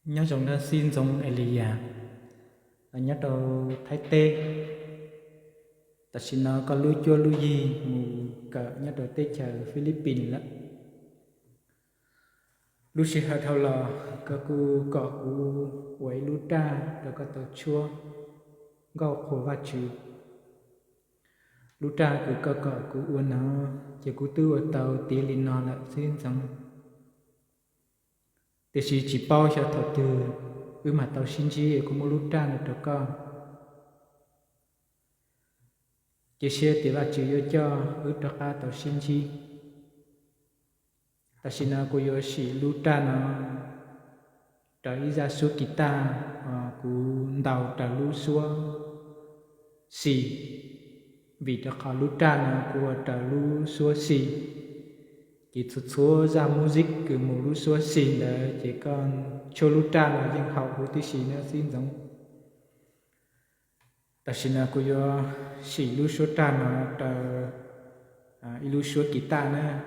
Nyob zoo nawb xib ntxoov Eliyas, nyob rau Thaib teb. Tam sim no koj lub cuab lub yig mus kawm nyob rau teb chaws Philippines lawm. Lub sij hawm dhau los koj kuj kom kuv ua ib lub raj rau koj tau tshuab nkauj qhuas Vajtswv. Lub raj kws koj kom kuv ua no ces kuv twb ua tau tiav li no lawm xib ntxoov. Tiam sis tsis paub xyov thaum twg wb mam tau sib ntsib es kuv muab lub raj no rau koj. Cia siab tias Vajtswv yuav coj wb rov qab tau sib ntsib. Tam sim no kuv yuav sim lub raj no raws ib zaj suab kis tas, kuv ntaus raws lub suab xis, vim rau qhov lub raj no kuv ua raws lub suab xis. Ces txhua txhua zaj music kws mus lub suab xis ntawd ces koj tshuab lub raj no yeej haum huv tib si nawb xib ntxoov. Tam sim no kuv yuav sim lub suab raj no raws ib lub suab kis tas nawb.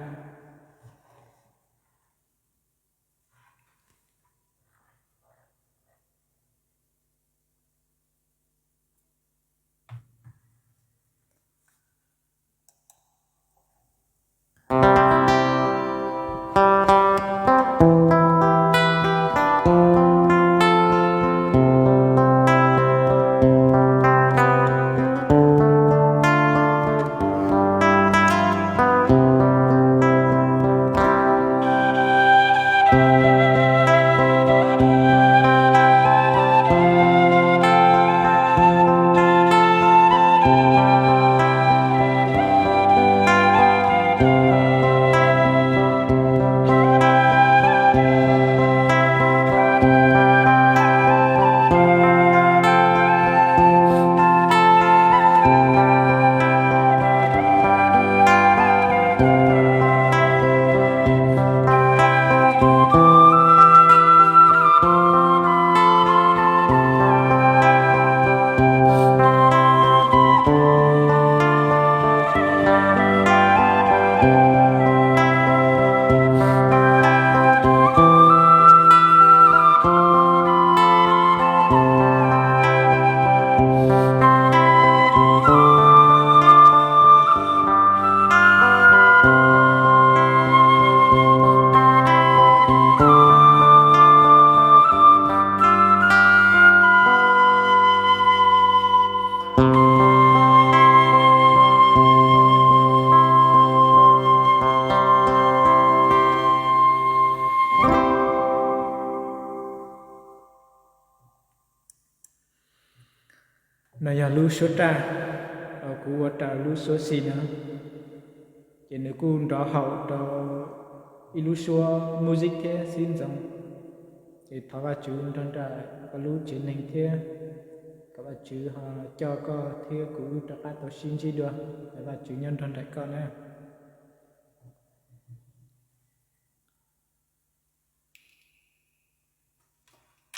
No yog lub suab raj uas kuv ua raws lub suab xis no, ces nws kuj nrov haum rau ib lub suab music thiab xib ntxoov. Ces thov Vajtswv nrog nraim koj lub tsev neeg thiab kom Vajtswv ho coj koj thiab kuv wb rov qab tau sib ntsib dua. Thov Vajtswv nyob nrog nraim koj na.